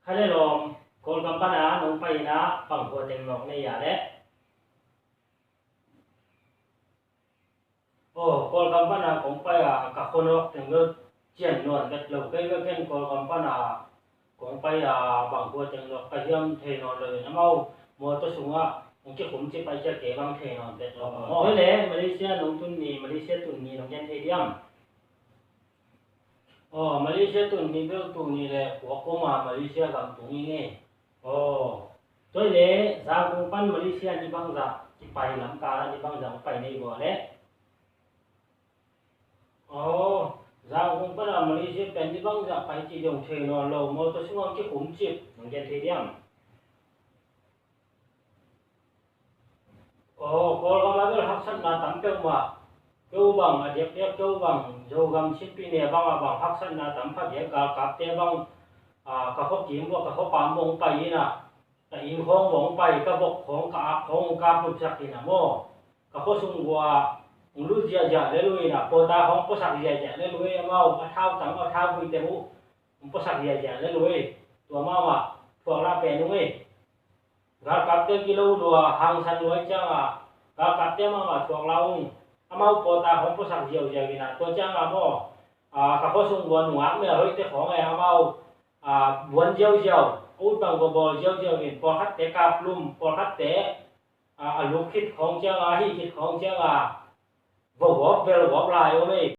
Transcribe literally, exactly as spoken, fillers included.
Kha le lawm, Kawlgam pana nong pai inah bang hua teng nawk nei a leh? Aw, Kawlgam pana kong pai a ka khua nawk teng bel cian nawn vet lo. Kei bel ken Kawlgam pana kong pai a bang hua teng nawk ka hiam thei nawn lo in amau mawtaw sungah hong kikhum cip a, kei bang thei nawn vet lo. Aw, tua le Malaysia nong tun ni, Malaysia tun ni nong gen thei diam? Aw, Malaysia tun ni bel tuni le kua koma Malaysia gam tung ing e. Aw, tua le Zangkong pan Malaysia ni bangzah kipai, lamkal ah ni bangzah pai nei bua le? Aw, Zangkong pana Malaysia pen ni bangzah pai ci dong thei nawn lo, mawtaw sungah kikhum cip nong gen thei diam? Aw, Kawlgam ah bel haksatna tam peuhmah. Keu bang a diakdiak keu bang Zogam Chin Pyine bang ah bang haksatna tam pha diak, galkapte bang, a, ka khua kim bua, ka khua pam bua hong pai inah, ka inn khawng bua hong pai, ka vok khawng, ka ak khawng hong kap lupsak inah maw, ka khua sung bua hong lut ziahziah le lui inah, pawta khawng puasak ziahziah le lui, amau a thautang a thauvuite uh hong puasak ziahziah le lui. Tua mahmah thuak lah pen ung ei. Galkapte kilo lua, hangsan lua ciangah galkapte mahmah thuak lah ung. Amau pawta khawng puasak ziauziau inah, tua ciangah maw, a, ka khua sung bua nungak mel hoihte khawng e, amau, a, buan ziauziau, a ut bang bawl ziauziau in, pawlkhatte kaplum, pawlkhatte, a, a luk khit khawng ciangah, a hih khit khawng ciangah vawgawp velgawp lai om ei.